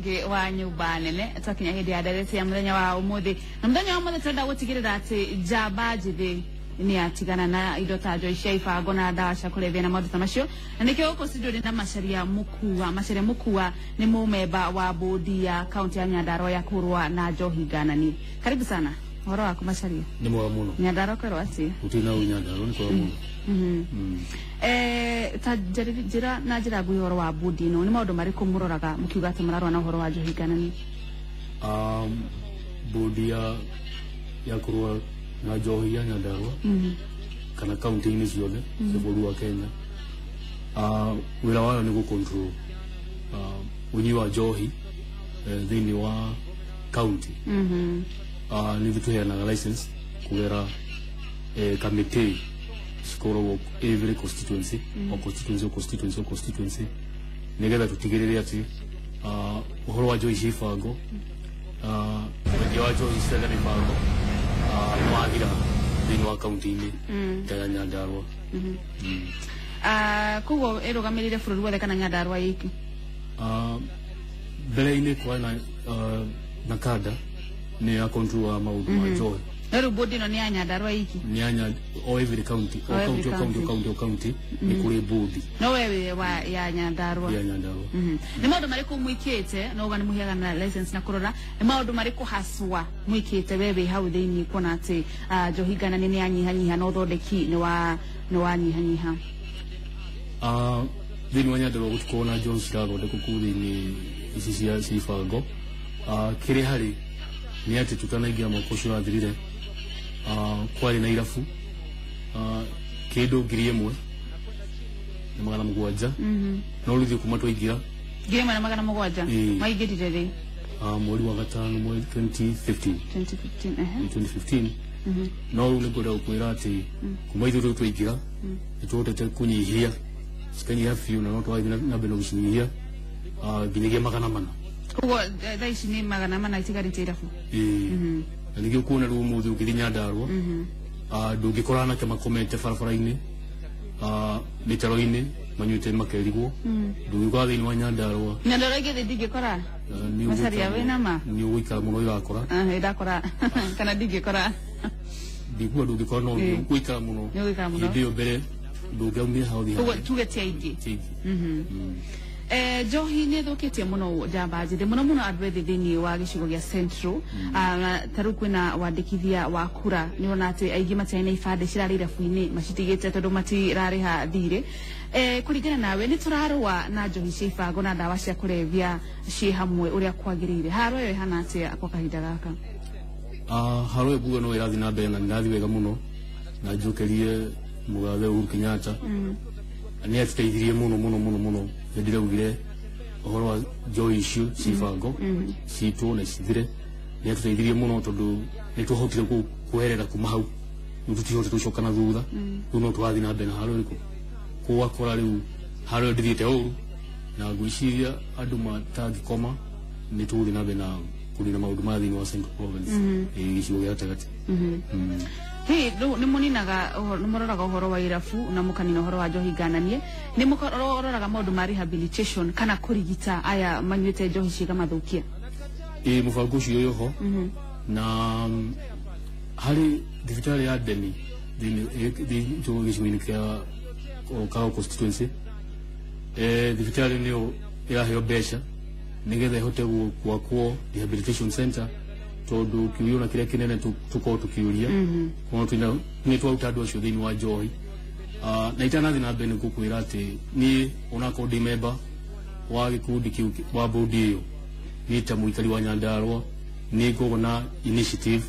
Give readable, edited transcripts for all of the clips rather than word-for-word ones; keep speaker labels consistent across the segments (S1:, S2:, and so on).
S1: Wa nyumba nene twakinya hindi ya ndereti ya muthenya wa umuthi, na muthenya wa umuthi turenda gutigirira ati njamba njithi ni atigana na indo ta njohi cia ibango na ndawa cia kulevya na maundu ta macio. Na nikio guku studio na Macharia Mukua. Macharia Mukua ni mumemba wa bodi ya kaunti ya Nyandarua ya kurua na njohi ngananie. Karibu sana. Uhoro waku Macharia?
S2: Ni mwega muno.
S1: Nyandarua kwirwo atia?
S2: Gutiri na Nyandarua ni kwega muno.
S1: Ta njira na njira nguhĩ ũhoro wa bodi ĩno, nĩ maũndũ marĩkũ mũroraga mũkiuga atĩ mũrarũa na ũhoro wa njohi ngananie?
S2: Bodi ya kũrũa na njohi ya Nyandarua kana kaunti-inĩ ciothe cia bũrũri wa Kenya, wĩra wayo nĩ gũ-control ũnyui wa njohi thĩinĩ wa kaunti. Nĩ ithuĩ tũheanaga license kũgera kamĩtĩ cikoragwo every constituency, o constituency, o constituency, o constituency, nĩgetha tũtigĩrĩre atĩ ũhoro wa njohi cia ibango, wendia wa njohi citarĩ na mĩbango nĩ wathira thĩinĩ wa kaunti-inĩ ta ya Nyandarua.
S1: Koguo ĩrũgamĩrĩire bũrũri wothe kana Nyandarua iki?
S2: Mbere-inĩ kwarĩ na kanda nĩ ya control wa maũndũ ma njohi.
S1: No rĩu bodi ĩno nĩ ya Nyandarua iki?
S2: Nĩ ya o every county, o county, o county, o county, o county nĩ kũrĩ bodi.
S1: No we wĩ wa ya Nyandarua?
S2: Ya Nyandarua.
S1: Nĩ maũndũ marĩkũ mwĩkĩte, no uga nĩ mũheaga na license na kũrora, nĩ maũndũ marĩkũ haswa mwĩkĩte we wĩ hau thĩinĩ kuona atĩ njohi ngananie nĩ yanyihanyiha na ũthondeki nĩ wanyihanyiha?
S2: Thĩinĩ wa Nyandarua gũtikoragwo na njohi cirathondekwo kũu thĩinĩ ici cia ibango. Kĩrĩa harĩ nĩ atĩ tũtanaingĩra mwaka ũcio ũrathirire, kwarĩ na irabu kĩndũ 1700. No rĩu ithuĩ kuma twaingĩra
S1: 1700? Maingĩrire rĩ?
S2: Mweri wa gatano, mweri 2015.
S1: 2015, ehe.
S2: 2015. No rĩu nĩngwenda gũkwĩra atĩ kuma ithuĩ rĩu twaingĩra nĩtũhotete kũnyihia, cikanyiha biũ, na no tũrathiĩ na mbere na gũcinyihia nginyagia 400.
S1: Koguo thaa ici nĩ 400 itigarĩte irabu?
S2: Ĩĩ. Na nĩkĩo ũkuona rĩu ũmũthĩ ũngĩthiĩ Nyandarua, ndũngĩkora anake makomete barabara-inĩ, mĩtaro-inĩ manyuĩte makerigwo. Ndũngĩkora thĩinĩ wa Nyandarua.
S1: Nyandarua ingĩthiĩ ndingĩkora? Macharia wĩna ma?
S2: Nĩ ũgũikara mũno ĩgakora.
S1: Ĩndakora kana ndingĩkora?
S2: Ndikuga ndũngĩkora, no nĩ ũgũikara mũno.
S1: Nĩ ũgũikara mũno.
S2: Hĩndĩ ĩyo mbere ndũngĩaumire hau ũthiĩ
S1: Koguo
S2: harĩa.
S1: tuge ti aingĩ.
S2: Ti aingĩ.
S1: Njohi nĩ ĩthũkĩtie mũno njamba njĩthĩ, mũno mũno andũ ethĩ thĩinĩ wa gĩcigo gĩa Central. Ta rĩu kwĩna wandĩkithia wa kura, nĩ ũrona atĩ aingĩ matiarĩ na ibandĩ cirarĩ irabu-inĩ macitigĩte tondũ matirarĩha thirĩ. Kũringana nawe nĩ tũrarũa na njohi cia ibango na ndawa cia kũrebia ciĩ hamwe ũrĩa kwagĩrĩire? Haro ĩyo ĩhana atĩa kwa kahinda gaka?
S2: Haro ĩyo nguga no ĩrathiĩ na mbere na nĩ ĩrathiĩ wega mũno, na njokerie mũgathe Uhuru Kenyatta. Nĩ atũteithirie mũno mũno mũno mũno hĩndĩ ĩrĩa augire ũhoro wa njohi icio cia ibango citwo na cithire. Nĩ atũteithirie mũno tondũ nĩ twahotire kweherera kuma hau, rĩu tũtihotete gũcoka na thutha. Rĩu no tũrathiĩ na mbere na haro ĩrĩkũ kũgakora rĩu haro ĩyo ndĩthiĩte ũru, na ngwĩciria andũ matangĩkoma nĩ tũgũthiĩ na mbere na kũnina maũndũ maya thĩinĩ wa Central Province, gĩcigo gĩa gatagatĩ.
S1: Hihi rĩu nĩ mũninaga nĩ mũroraga ũhoro wa irabu na mũkanina ũhoro wa njohi ngananie, nĩ mũroraga maũndũ ma rehabilitation kana kũrigita aya manyuĩte njohi cigamathũkia?
S2: Ĩĩ, mũbango ũcio wĩ ho, na harĩ thibitarĩ ya Ndemi thĩinĩ gĩcigo-inĩ kĩa Kago constituency. Thibitarĩ nĩyo ĩraheo mbeca nĩgetha ĩhote gwakwo rehabilitation center, tondũ kĩũria ona kĩrĩa kĩnene tũkorwo tũkĩũria kuona twĩna nĩ twaruta andũ acio thĩinĩ wa njohi. Na itanathiĩ na mbere nĩ ngũkwĩra atĩ niĩ onakorwo ndĩ memba wa gĩkundi kĩu wa bodi ĩyo, niĩ ta mũikari wa Nyandarua nĩ ngoragwo na initiative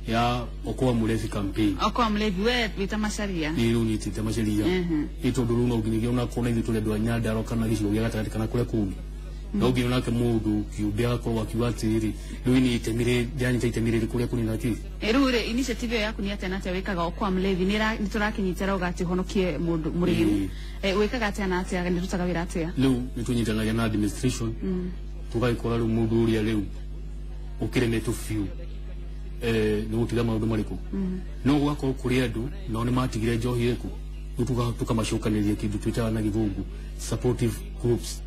S2: ya Okoa Mlevi campaign.
S1: Okoa Mlevi, we wĩta Macharia?
S2: Ĩĩ, rĩu nyitĩte Macharia. Ĩ tondũ rĩu no nginyagia onakorwo na ithuĩ tũrĩ andũ a Nyandarua kana gĩcigo gĩa gatagatĩ kana kũrĩa kũngĩ, no nginya onake mũndũ kĩũmbe agakorwo akiuga atĩrĩrĩ, rĩu niĩ itemi rĩrĩ ndĩranyita itemi rĩrĩ kũrĩa kũnina kĩ.
S1: Rĩu rĩ, initiative ĩyo yaku nĩ atĩa na atĩa wĩkaga Okoa Mlevi? Nĩ tũrakĩnyitĩra uga atĩ ũhonokie mũndũ mũrĩu. Wĩkaga atĩa na atĩa, nĩ rutaga wĩra atĩa?
S2: Rĩu nĩ tũnyitanagia na administration, tũgagĩkora rĩu mũndũ ũrĩa rĩu ũkĩremetwo biũ nĩ gũtiga maũndũ marĩkũ, no gũgakorwo kũrĩ andũ nao nĩ matigire njohi ĩrĩkũ, rĩu tũkamacokanĩrĩria kĩndũ twĩtaga na gĩthũngũ supportive groups.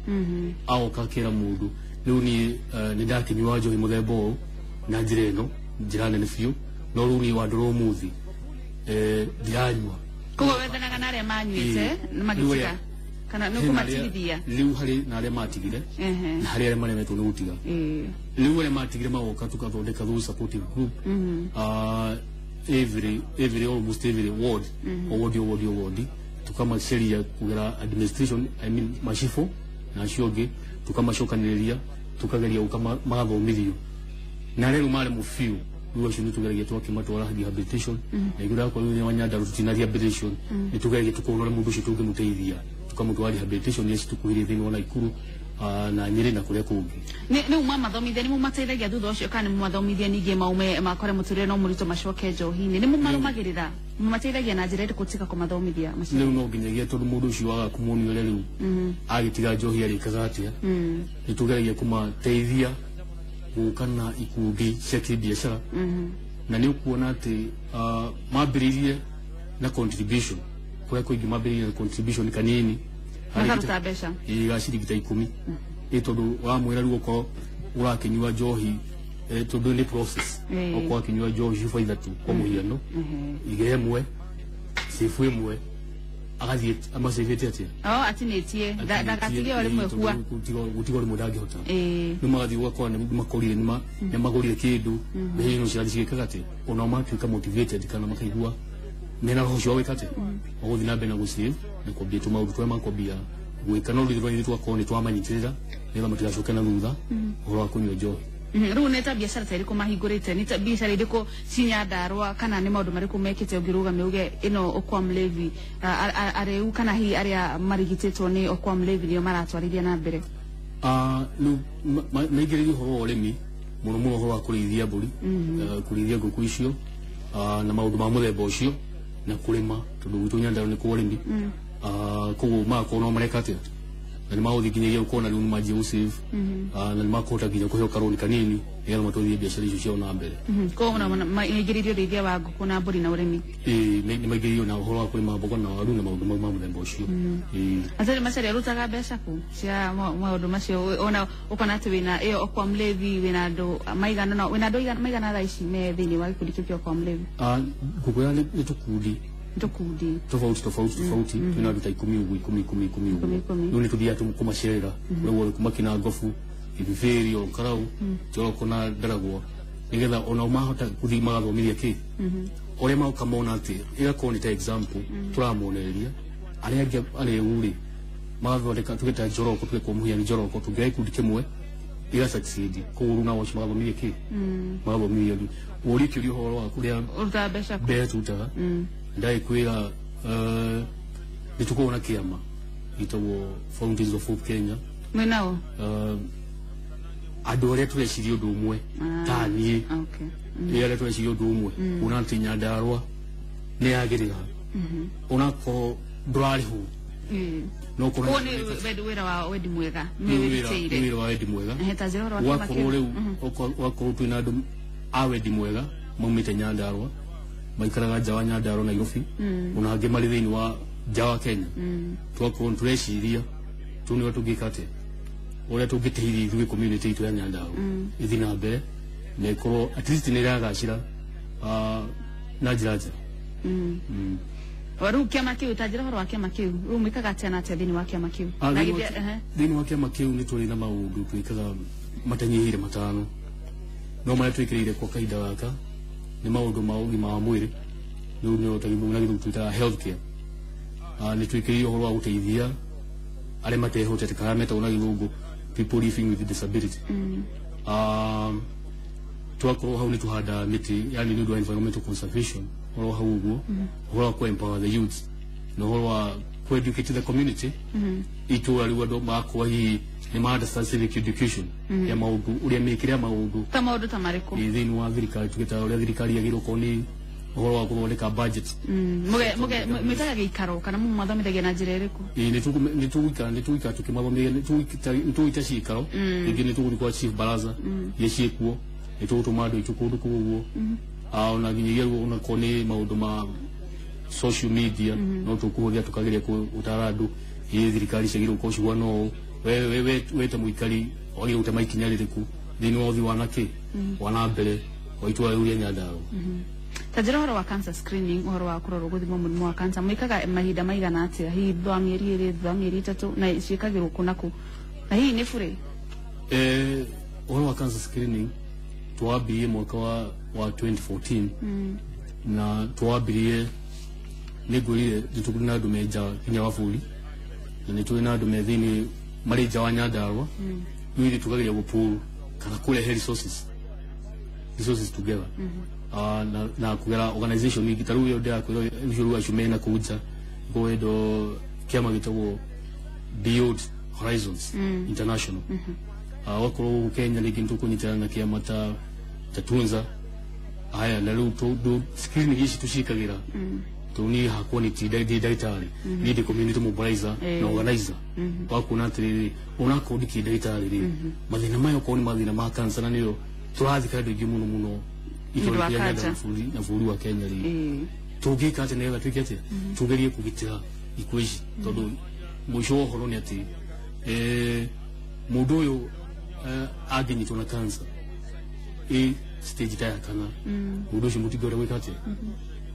S2: Agoka akera mũndũ Rĩu niĩ nĩ ndakĩnyua njohi mũthemba ũyũ na njĩra ĩno, njĩra nene biũ, no rĩu niĩ wandora ũmũthĩ ndiranyua.
S1: Koguo wethanaga na arĩa manyuĩte na magĩtiga kana nĩ kũmatigithia?
S2: Rĩu harĩ na arĩa matigire na harĩ arĩa maremetwo nĩ gũtiga. Rĩu arĩa matigire magoka tũkathondeka those supportive group every almost every ward, o ward o ward o ward, tukamaceria kugera administration, I mean macibũ na acio angĩ, tukamacokanĩrĩria tukageria gũka magathomithio na rĩu marĩ mũbiũ. Rĩu acio nĩ tũgeragia twakĩmatwara rehabilitation na igũrũ yakwa rĩu wa Nyandarua tũtina rehabilitation, nĩ tũgeragia tukona ũrĩa mũndũ ũcio tũngĩmũteithia tukamũtwara rehabilitation iria citũkuhĩrĩirie thĩinĩ wa Naikuru na Nyĩrĩ na kũrĩa kũngĩ.
S1: Nĩ mwamathomithia, nĩ mũmateithagia thutha ũcio kana nĩ mũmathomithia ningĩ maume makore mũtũrĩre no mũritũ macoke njohi-inĩ? Nĩ mũmarũmagĩrĩra, mũmateithagia na njĩra ĩrĩkũ tiga kũmathomithia?
S2: Rĩu no nginyagia tondũ mũndũ ũcio waga kũmuonia ũrĩa rĩu agĩtiga njohi arĩkaga atĩa, nĩ tũgeragia kũmateithia gũka na ikundi cia kĩbiacara na nĩ ũkuona atĩ mambĩrĩirie na contribution kũrĩa kũingĩ, mambĩrĩirie na contribution kanini
S1: makaruta mbeca
S2: ga ciringi ta 10 ĩ tondũ wamwĩra rĩu okorwo ũrakĩnyua njohi tondũ nĩ process, okorwo akĩnyua njohi cuba 3 kwa mũhiano, igĩrĩ ĩmwe cebu ĩmwe agathiĩ amacĩbĩte atĩa
S1: atinĩtie ndagatige o rĩmwe hua
S2: gũtiga o rĩmwe ndangĩhota. Nĩ magathiĩ ũgakora nĩ makorire nĩ magũrire kĩndũ mbeca icio cirathiĩ cigĩkaga atĩ onao matuĩka motivated kana makaigua mena roho ũcio wa gwĩka atĩ wa gũthiĩ na mbere na gũsave na kwambia tũmaũndũ tũrĩa makwambia gwĩka, no rĩu tũgakorwo nĩ twamanyitĩrĩra nĩgetha matigacoke na thutha ũhoro wa kũnyua njohi.
S1: Rĩu nĩ ta biacara ta irĩkũ mahingũrĩte, nĩ ta biacara irĩkũ ci Nyandarua kana nĩ maũndũ marĩkũ mekĩte ũngĩrũgamia uge ĩno Okoa Mlevi arĩu kana hihi arĩa marigitĩtwo nĩ Okoa Mlevi nĩo maratwarithia na mbere?
S2: Rĩu maingĩrĩire ũhoro wa ũrĩmi mũno mũno, ũhoro wa kũrĩithia mbũri, kũrĩithia ngũkũ icio na maũndũ ma mũthemba ũcio na kũrĩma tondũ gwitũ Nyandarua nĩ kwa ũrĩmi. Koguo magakorwo no mareka atĩa na nĩ magũthiĩ nginyagia ũkona rĩu nĩ manjia gũsave na nĩ makũhota nginya kũheo karũni kanini nĩgetha matwarithie biacara icio ciao na mbere.
S1: Koguo maingĩrĩirie ũrĩithia wa ngũkũ na mbũri na ũrĩmi?
S2: Ĩĩ, nĩ maingĩrĩirio na ũhoro wa kũrĩma mboga na waru na maũndũ mau ma mũthemba ũcio.
S1: Macharia Macharia arutaga mbeca kũ cia maũndũ macio? Ona ũkona atĩ wĩna ĩyo Okoa Mlevi wĩna andũ maigana na wĩna andũ maigana thaa ici me thĩinĩ wa gĩkundi kĩu kĩa Okoa Mlevi?
S2: Ngũkwĩra nĩ tũkundi
S1: tũkundi
S2: tofauti tofauti tofauti, twĩna andũ ta 10 ũguo, 10 10 10 ũguo. Rĩu nĩ tũthiaga kũmacerera kũrĩa guothe, kuma Kinangobu, Ibibĩri, Olkarau, Njoroko na Ndaragwa, nĩgetha onao mahota gũthiĩ magathomithia kĩ ũrĩa magoka mona atĩ ĩgakorwo nĩ ta example tũramonereria arĩa angĩ arĩu rĩ magathondeka tũgeta Njoroko, tũgekwo mũhiano Njoroko, tũngĩoya gĩkundi kĩmwe iga succeed, koguo rĩu nao acio magathomithia kĩ magathomithia rĩu ũrie kĩũria ũhoro wa kũrĩa
S1: ũrutaga mbeca kũ?
S2: Mbeca tũrutaga ndagĩkwĩra nĩ tũkoragwo na kĩama gĩtagwo Fountains of Hope Kenya.
S1: Mwĩnao?
S2: Andũ arĩa tũreciria ũndũ ũmwe ta niĩ arĩa tũreciria ũndũ ũmwe kuona atĩ Nyandarua nĩ yagĩrĩra onakorwo ndũrarĩhwo no
S1: korwo nĩ wĩra wa wendi mwega, nĩ wĩrutĩire
S2: wĩra wa wendi mwega.
S1: Ta njĩra ũhoro wa kĩama
S2: wakorwo rĩu wakorwo twĩna andũ a wendi mwega maumĩte Nyandarua maikaraga nja wa Nyandarua Nairobi ona angĩ marĩ thĩinĩ wa nja wa Kenya, twakorwo tũreciria tuone ũrĩa tũngĩka atĩa ũrĩa tũngĩteithia ithuĩ community itũ ya Nyandarua ĩthiĩ na mbere na ĩkorwo at least nĩ ĩragacĩra na njĩra njega.
S1: Rĩu kĩama kĩu, ta njĩra ũhoro wa kĩama kĩu, rĩu mwĩkaga atĩa na atĩa thĩinĩ wa kĩama kĩu?
S2: Thĩinĩ wa kĩama kĩu nĩ tũrĩ na maũndũ twĩkaga matanyihĩire 5, no marĩa twĩkĩrĩire kwa kahinda gaka nĩ maũndũ ma ũgima wa mwĩrĩ, rĩu nĩ na gĩthũngũ twĩtaga health care. Nĩ twĩkĩrĩire ũhoro wa gũteithia arĩa matehotete kana metagwo na gĩthũngũ people living with disability. Twakorwo hau nĩ tũhandaga mĩtĩ, yani nĩ ũndũ wa environmental conservation ũhoro hau ũguo, ũhoro wa kũ-empower the youth na ũhoro wa ku-educate the community itũra rĩu andũ magakorwo hihi nĩ ma understand civic education ya maũndũ ũrĩa mĩkĩre ya maũndũ
S1: ta maũndũ ta marĩkũ
S2: thĩinĩ wa thirikari, tũgĩtaga ũrĩa thirikari yagĩrĩirwo gũkorwo nĩ ũhoro wa gũthondeka budget.
S1: Mwĩtaga gĩikaro kana mũmathomithagia na njĩra ĩrĩkũ?
S2: Nĩ tũgũikara tũkĩmathomithia, nĩ tũgũita ciikaro rĩngĩ nĩ tũgũthiĩ kwa chief baraza iria ciĩkuo, nĩ tũgũtũma andũ aitũ kũndũ kũu ũguo, ona nginyagia rĩu onakorwo nĩ maũndũ ma social media no tũkũhũthĩra tũkageria gũtara andũ ĩ thirikari ciagĩrĩirwo gũkorwo cigwana ũũ, we ta mũikari wagĩrĩirwo gũtema ikinya rĩrĩkũ thĩinĩ wa ũthii wa nakĩ wa na mbere wa itũra rĩu rĩa Nyandarua.
S1: Ta njĩra ũhoro wa cancer screening, ũhoro wa kũrorwo gũthimwo mũrimũ wa cancer, mwĩkaga mahinda maigana atĩa, hihi thutha wa mĩeri 2, thutha wa mĩeri 3, na ciĩkagĩrwo kũ na kũ, na hihi nĩ bure?
S2: Ũhoro wa cancer screening twambirie mwaka wa 2014 na twambirie nĩ ngwĩrire nĩ tũrĩ na andũ me nja nginya wa bũrũri na nĩ tũrĩ na andũ me thĩinĩ marĩ nja wa Nyandarua. Rĩu ithuĩ tũkageria gũpull kana kũrehe resources together na kũgera organization ingĩ ta rĩu ĩyo ndĩrakwĩra ũcio rĩu acio mena kũu nja kwendo kĩama gĩtagwo Beyond Horizons International. Wakorwo gũkũ Kenya rĩngĩ nĩtũkũnyitana na kĩama ta Tunza. Haya na rĩu screening ici tũciĩkagĩra tondũ niĩ hakwa nĩ ti ndagĩtarĩ, niĩ ndĩ community mobilizer na organizer wa kuona atĩrĩrĩ onakorwo ndikĩrĩ ndagĩtarĩ rĩ, mathĩna maya okorwo nĩ mathĩna ma cancer na nĩyo tũrathika andũ aingĩ mũno mũno itũra rĩa Nyandarua na bũrũri wa Kenya rĩ, tũngĩka atĩa nĩgetha twĩke atĩa tũgerie kũgitĩra ikuũ ici tondũ mũico wa ũhoro nĩ atĩ mũndũ ũyũ angĩnyitwo na cancer ĩ stage ta ya kana mũndũ ũcio mũtingĩhota gwĩka atĩa.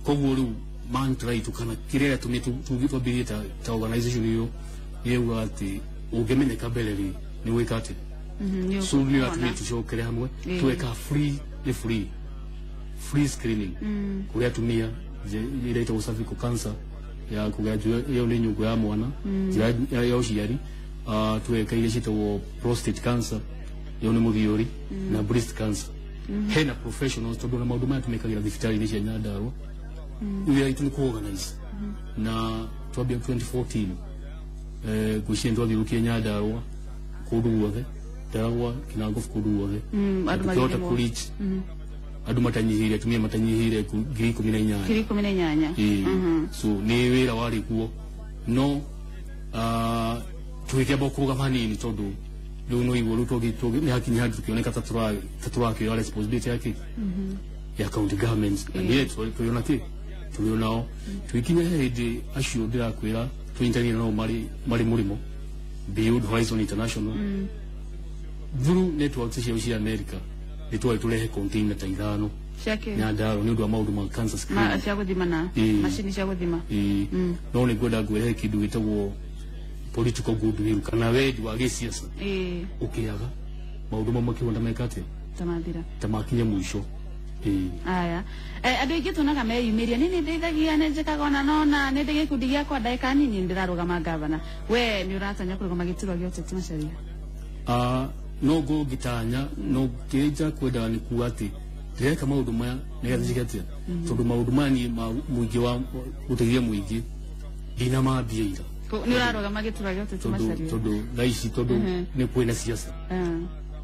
S2: Koguo rĩu mantra itũ kana kĩrĩa gĩatũmire twambĩrĩrie ta organization ĩyo nĩ atĩ ũngĩmenyeka mbere rĩ nĩ gwĩka atĩa. So nĩ yatũmire tũcokere hamwe tweka free nĩ free screening kũrĩ atumia ĩrĩa ĩtagwo cervical cancer ya kũgĩa ĩyo nĩ nyũngũ ya mwana njĩra ya ũciari, tweka iria ciĩtagwo prostate cancer ĩyo nĩ mũthiũri na breast cancer. Hena professionals tondũ na maũndũ maya tũmekagĩra thibitarĩ-inĩ cia Nyandarua. Wĩra witũ nĩ kũ-organize na twambia 2014 ngwĩciria nĩ twathiũrũrũkire Nyandarua kũndũ guothe, Ndaragwa, Kinangofu, kũndũ guothe tukĩhota kũ-reach andũ matanyihĩire, atumia matanyihĩire 18,000.
S1: 18,000.
S2: So nĩ wĩra warĩ kuo no tũgĩkĩamba kũrũgama hanini tondũ rĩu no igua rĩu nĩ hakinya handũ tũkĩoneka ta tũrakĩoya responsibility ya kĩ ya county government na nĩ tũrĩ ona kĩ tũrĩ onao. Tũgĩkinya he hĩndĩ acio ndĩrakwĩra tũnyitanĩire nao marĩ mũrĩmo Beyond Horizon International through networks ciao cia America nĩ twarĩ tũrehe container ta 5 Nyandarua nĩ ũndũ wa maũndũ ma cancer screening
S1: cia gũthima na macini cia gũthima.
S2: No nĩ ngwenda ngwĩrehe kĩndũ gĩtagwo political goodwill kana wendi wa gĩciaca ũkĩaga maũndũ mamwe makĩhonda meka atĩa ta makinya mũico.
S1: Aya andũ aingĩ tuonaga meyumĩria, nĩ ndeithagia, nĩ njĩkaga ona nona, nĩ ndĩ gĩkundi gĩakwa ndagĩka nini ndĩrarũgama gavana. We nĩ ũratanya kũrũgama gĩturwa gĩa ũteti Macharia?
S2: No ngorwo ngĩtanya no kĩrĩa kwendaga nĩ kuga atĩ ndĩreka maũndũ maya nĩgetha njĩke atĩa tondũ maũndũ maya niĩ ma mũingĩ wa gũteithia mũingĩ ndinamambia ira.
S1: Nĩ ũrarũgama gĩturwa gĩa ũteti Macharia?
S2: Tondũ thaa ici tondũ nĩ kwĩna siasa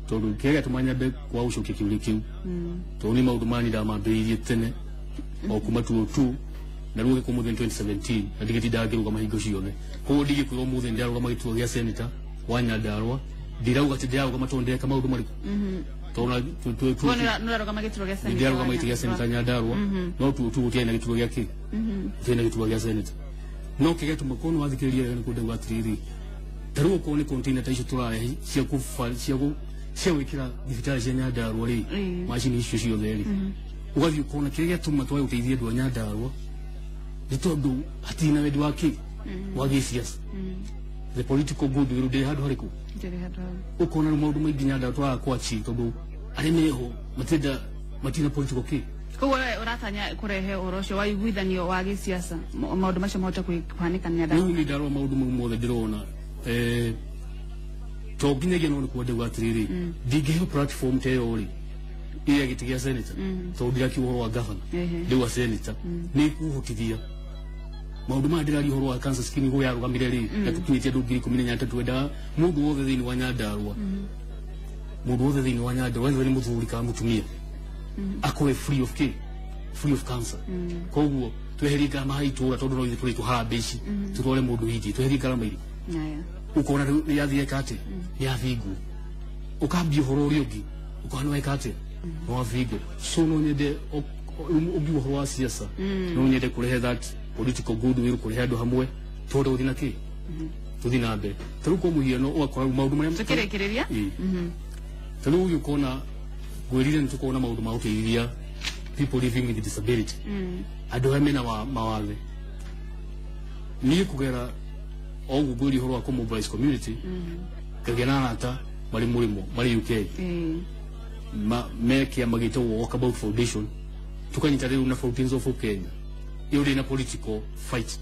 S2: tondũ kĩrĩa gĩatũma nyambe kwa gũcokia kĩũria kĩu tondũ nĩ maũndũ maya niĩ ndamambĩrĩirie tene o kuma 2002 na rĩu gĩkũ mũthĩ 2017 na ndigĩtindaga ngĩrũgama hingo ciothe. Koguo ndigĩkwĩra ũmũthĩ ndĩrarũgama gĩturwa gĩa senator wa Nyandarua, ndirauga atĩ ndĩrarũgama tondũ ndĩreka maũndũ marĩkũ tondũ
S1: nĩũrarũgama gĩturwa gĩa senator,
S2: ndĩrarũgama gĩturwa gĩa senator Nyandarua no 2002 gũtiarĩ na gĩturwa gĩa kĩ gũtiarĩ na gĩturwa gĩa senator. No kĩrĩa gĩatũma korwo nĩ wathikĩrĩria wega nĩ kũndauga atĩrĩrĩ ta rĩu okorwo nĩ container ta icio tũrarehe cia cia gwĩkĩra thibitarĩ cia Nyandarua rĩ, macini icio ciothe rĩ, ũgathiĩ ũkona kĩrĩa gĩatũma twage gũteithia andũ a Nyandarua nĩ tondũ hatirĩ na wendi wa kĩ wa gĩciaca. The political goodwill ndĩrĩ handũ harĩkũ, ũkona rĩu maũndũ maingĩ Nyandarua twagaga kũ-achieve tondũ arĩa meho matirenda matirĩ na political kĩ.
S1: Koguo we ũratanya kũrehe ũhoro ũcio wa ũiguithanio wa gĩciaca maũndũ macio mahote kũhanĩka Nyandarua?
S2: Rĩu nĩ ndarora maũndũ mau mothe ndĩrona to nginyagia no nĩ kuga ndauga atĩrĩrĩ ndingĩheo platform ta ĩyo rĩ ĩrĩa gĩtĩ gĩa senator tondũ ndirakiuga ũhoro wa governor ndauga senator nĩ ĩkũhotithia maũndũ maya ndĩraria ũhoro wa cancer screening ũrĩa yarũgamire rĩ na tũkinyĩtie andũ 18,000 twendaga mũndũ wothe thĩinĩ wa Nyandarua, mũndũ wothe thĩinĩ wa Nyandarua whether nĩ mũthuri kana mũtumia akorwe free of kĩ free of cancer. Koguo tweherie ngarama ha itũra tondũ no ithuĩ tũrĩ tũhambe ici tũtware mũndũ hingi tweherie ngarama irĩ ũkona rĩu nĩ yathiĩ eka atĩa nĩ yabingwo ũkambia ũhoro ũrĩa ũngĩ ũkona nĩ weka atĩa nĩ wabingwo. So no nyende ũngiuga ũhoro wa siasa no nyende kũrehe that political goodwill kũrehe andũ hamwe tũhote gũthiĩ na kĩ Tuthi na mbere ta rĩu kwa mũhiano ũgakora rĩu maũndũ marĩa
S1: Tukĩrĩkĩrĩria.
S2: Ta rĩu ũyũ ũkona ngwĩrire nĩ tũkorwo na maũndũ ma gũteithia people living with disability, andũ arĩa mena mawathe. Niĩ kũgera o ũguo ngwĩria ũhoro wa kũ-mobilize community, ngagĩa na arata marĩ mũrĩmo, marĩ UK, me kĩama gĩtagwo Walkabout Foundation, tukanyita rĩu na Fountains of Hope Kenya ĩyo ndĩ na political fight,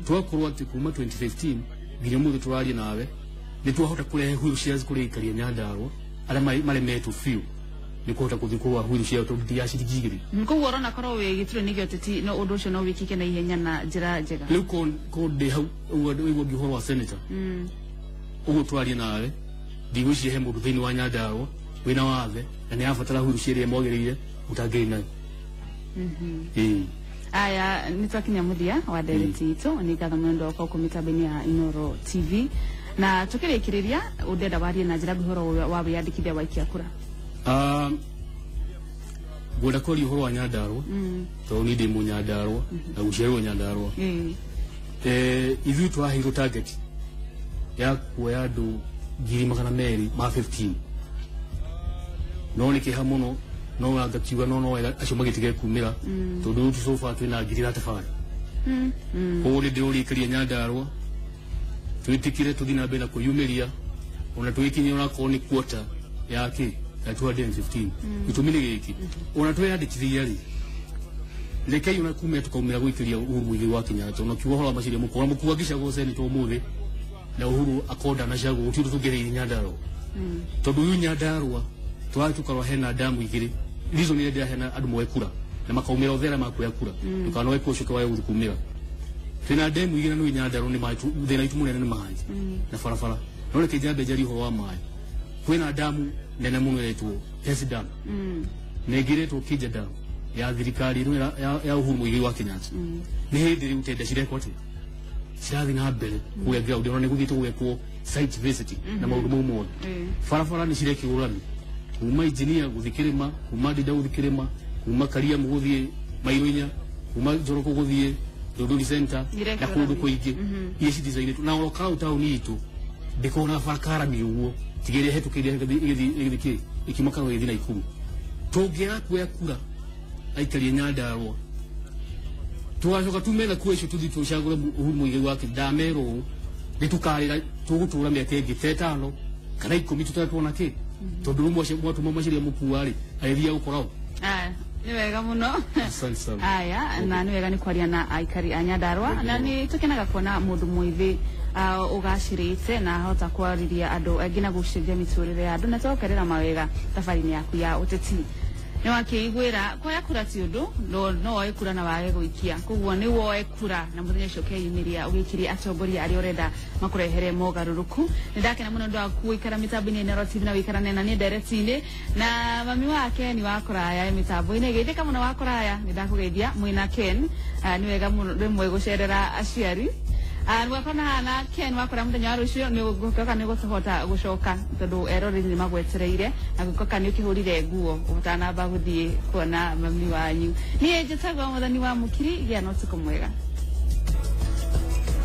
S2: tũgakorwo atĩ kuma 2015 nginya ũmũthĩ tũraria nawe nĩ twahota kũrehe wheelchairs kũrĩ aikari a Nyandarua arĩa maremetwo biũ nĩ kũhota gũthiĩ kũgũra wheelchair tondũ ti ya ciringi 2.
S1: Koguo ũrona korwo wĩ gĩturwa-inĩ gĩa ũteti no ũndũ ũcio no wĩkĩke na ihenya na njĩra njega?
S2: Rĩu ko ndĩ hau ũguo ũguo ũhoro wa senator, ũguo twaria nawe ndigwĩciria he mũndũ thĩinĩ wa Nyandarua wĩna wathe na nĩ arabatara wheelchair ĩrĩa mwagĩrĩire ũtangĩrĩ nayo. Ĩĩ.
S1: Aya, nĩ twakinya mũthia wa ndereti itũ. Nĩ ngatho mũno nĩ ũndũ wa gũkorwo mĩtambo-inĩ ya Inoro TV, na tukĩrĩkĩrĩria ũndenda warie na njĩra nguhĩ ũhoro wa wĩyandĩkithia wa ikia kura.
S2: Ngwenda kwaria ũhoro wa Nyandarua tondũ niĩ ndĩ Mũnyandarua na gũciarĩrwo Nyandarua. Ithuĩ tũraheirwo target ya kuoya andũ 215,000, no nĩ kĩeha mũno, no ngakiuga no wega acio magĩtige kumĩra tondũ rĩu so far twĩna 35,000. Koguo nĩ ndĩrũrĩkĩria Nyandarua twĩtĩkĩre tũthiĩ na mbere na kwĩyumĩria ona tũgĩkinyia onakorwo nĩ quarter ya kĩ ya 215. Gĩtũmi nĩ gĩkĩ, ona tweyandĩkithia rĩ, rekei ona kumĩra tũkaumĩra gũikĩria Uhuru Muigai wa Kenyatta, ona kiuga ũhoro wa Macharia mũkua, ona mũkua angĩcagũrwo senator ũmũthĩ na Uhuru akonda na cagwo, gũtirĩ ũndũ tũngĩrĩire Nyandarua tondũ rĩu Nyandarua tũrathiĩ tũkarora hena damu igĩrĩ. Reason ĩrĩa ndĩraheana andũ moe kura na makaumĩra othe arĩa makuoya kura, ndũkanoe kura ũcoke wage gũthiĩ kumĩra. Twĩna demu igĩrĩ na nĩ Nyandarua nĩ maĩ, thĩna witũ mũnene nĩ maĩ na barabara. No reke njambe njarie ũhoro wa maĩ. Kwĩna damu nene mũno ĩretwo Hesi Dam na ĩngĩ ĩretwo Kija Dam ya thirikari ĩno ya Uhuru Muigai wa Kenyatta. Nĩ hĩndĩ rĩu tenda cirekwo atĩa, cirathiĩ na mbere kũrĩa ground, ona nĩ gũthiĩte gũgekwo site visit na maũndũ mau mothe. Barabara nĩ cirekĩrwo rami kuma Engineer gũthiĩ kĩrĩma, kuma Ndinda gũthiĩ kĩrĩma, kuma Kariamu gũthiĩ mairo inya, kuma Njoroko gũthiĩ Ndunduri Center na
S1: Irekĩrwo
S2: kũndũ
S1: rami.
S2: kũingĩ iria cidicainĩtwo na oro kau taũni itũ ndĩkorwo na bara karami ũguo tiga ĩrĩa ĩhetũkĩire ĩgĩthiĩ kĩ ĩkiuma Karũa ĩgĩthiĩ Naikuru. Tũngĩaga kuoya kura aikari a Nyandarua tũgacoka tume na kura icio tũthiĩ tũcagũre Uhuru Muigai wa Kenyatta, ndamerwo ũũ nĩ tũkarĩra tũgũtũra mĩaka ĩngĩ ta 5 kana 10 tũtarĩ kĩ tondũ rĩu mwatũma Macharia mũkua rĩ agĩthiaga gũkora ũ.
S1: Aya, nĩ wega mũno.
S2: Asante sana.
S1: Aya, na nĩ wega nĩ kwaria na aikari a Nyandarua, na nĩ tũkenaga kuona mũndũ mwĩthĩ ũgacĩrĩte na ahota kwarĩria andũ angĩ na gũcenjia mĩtũrĩre ya andũ, na tũgakerera mawega thabarĩ-inĩ yaku ya ũteti. Nĩ wakĩiguĩra kuoya kura ti ũndũ, no woe kura na wage gũikia, koguo nĩ woe kura na mũthenya ũcio ũkeyumĩria ũgĩikirie atongoria arĩa ũrenda makũrehere mogarũrũku. Nĩ ndakena mũno nĩ ũndũ waku gũikara mĩtambo-inĩ ya Inooro TV na gũikarania na niĩ ndereti-inĩ na mami wa Ken wa kũraya mĩtambo-inĩ. Geithĩka mũno wa kũraya, nĩ ndakũgeithia mwĩna Ken. Nĩ wega mũno rĩmwe gũcerera aciari. Gwakona hana Ken wakora mũthenya wa rũciũ nĩ ngũcoka nĩ gũkũhota gũcoka tondũ eroreri nĩ magwetereire na ngũcoka nĩ ũkĩhũrire nguo ũtanamba gũthiĩ kuona mami wanyu. Niĩ njĩtagwo Mũthoni wa Mũkiri. Gĩa na ũtukũ mwega.